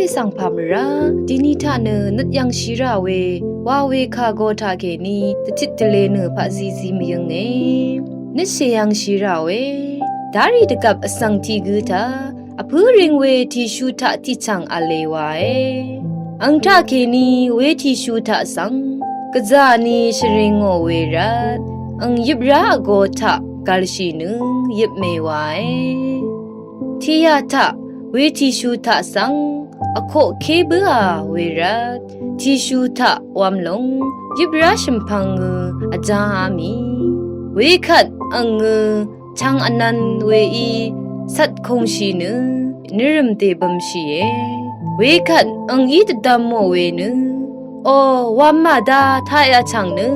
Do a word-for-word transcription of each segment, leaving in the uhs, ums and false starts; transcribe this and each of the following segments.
Svng pà mvrá dini taq nø nøt yv̀ngshì rà we wa we kà go taq kèní dvtit dvle nø paqzizi mvyǿnge. Nøt shèyv̀ngshì rà we darì dvgvp vsvng tiq gǿ taq vpǿ ring we tìshu taq tiqchv̀ng v̄le wae. Àng taq kèní we tìshu taq svng gvzà ni shvring ngò we rvt àng yøprá vgo taq gv̀lshì nø yøpmè wae. Tiqyà taq we tìshu taq svng vkoqké bǿà we rvt tìshu taq wv̄m lúng yøprá shø̀mpv̄ng ngø vjáá mì. Wekvt àng ngø chvng vnv̄n weí cvt kùngshì nø nvrø̀m dèbømshìe. Wekvt àngí dvdv̄mò we nø, o, wv̄m màda taq yà chv̀ng nø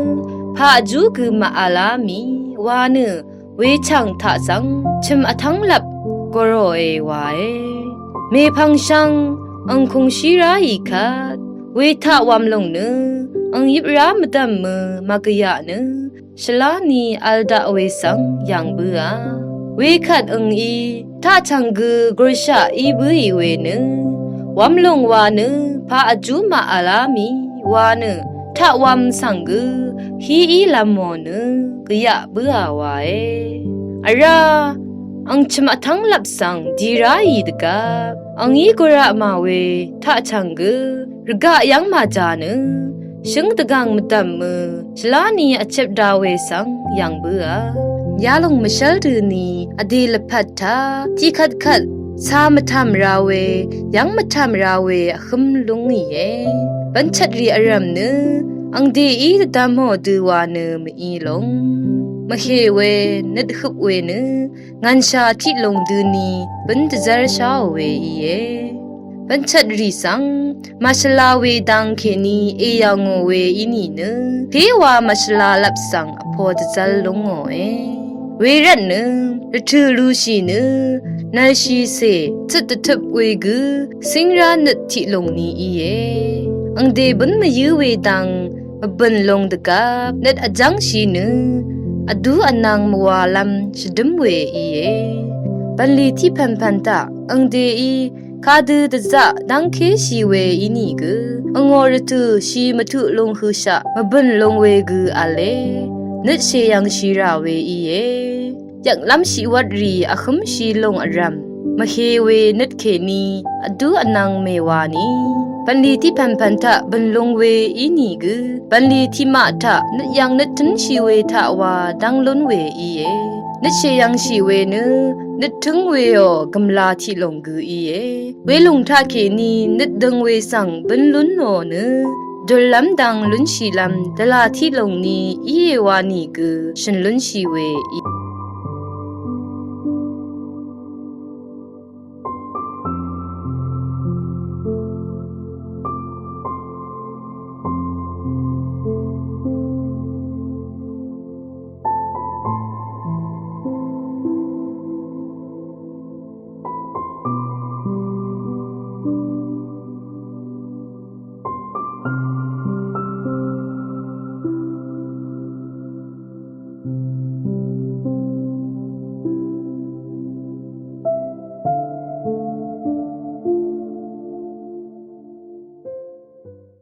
pà vjú gø màvlá mì wa nø we chv̀ng taq svng chø̀m vtv́ng lvp gvròe wae. Mèpvng shvng àng kùngshí ráì kvt we taq wv̄m lúng nø àng yøprá mvdv̀m mø màgvyaq nø shvlá ni v̄l daq we svng yv̀ng bǿà. Wekvt àngí taq chv̀ng gø gurshaq í bǿì we nø wv̄m lúng wa nø pà vjú màvlá mì wa nø taq wv̄m svng gø híí lv̄mò nø gvyaq bǿà wae. Vrá àng chø̀m vtv́ng lvp svng di ráì dvgvp àngí guraq mà we taq chv̀ng gø rvgaq yv́ng màjà nø shǿng dvgv̀ng mvdv̀m mø shvlá ni vchep da we svng yv̀ng bǿà. Yalòng mvshv́l døni vdè lvpat taq tiqkvtkvt cā mvtàm ra we yv́ng mvtàm ra we vhǿm lúngìe. Bv́nchvtrì vrv̀m nø àng dèí dvdv̄mò dø wa nø mv-í lúng. Mvhè we nøt høp we nø ngv̀nshà tiq lùng døni bǿn dvzv́rsháò we íe. Bv́nchvtrì svng màshvla we dang kèní èyv̀ngò we í nìnø péwa màshvla lvp svng vpo dvzv́l lúngòe. Wervtnø rvtø̀ lushì nø nv̀lshìcè tøt dvtøp we gø cíngrá nøt tiq lùng ni íe. Àng dè bǿn mvyǿ we dang mvbø̀n lung dvgvp nøt vjv́ngshì nø vdú vnv̄ng mvwālv́m shvdǿm we íe. Bv̀nlì tiq pv̀npv̀n taq àng dèí kadø dvzaq dv́ngkéshì we ínìgø àngò rvtø̀ shì mvtuq lung høshaq mvbø̀n lung we gø v̄le nøt shèyv̀ngshì rà we íe. Yvkvlv́mshì wvtrì vhǿmshì lùng vrv̀m mvhē we nøt kèní vdú vnv̄ng mèwāni bv̀nlì tiq pv̀npv̀n taq bø̀n lung we ínìgø bv̀nlì tiqmaq taq nøt yv̀ng nøt tǿnshì we taq wa dv́ng lún we íe. Nøt shèyv̀ngshì we nø nøt tǿng weò gø̀mlā tiq lùng gø íe. Welùng taq kèní nøt døng we svng bǿn lúnò nø dùllv́m dang lúnshìlv́m dvlà tiq lùng ni íe wa nìgø shø̀n lúnshì we í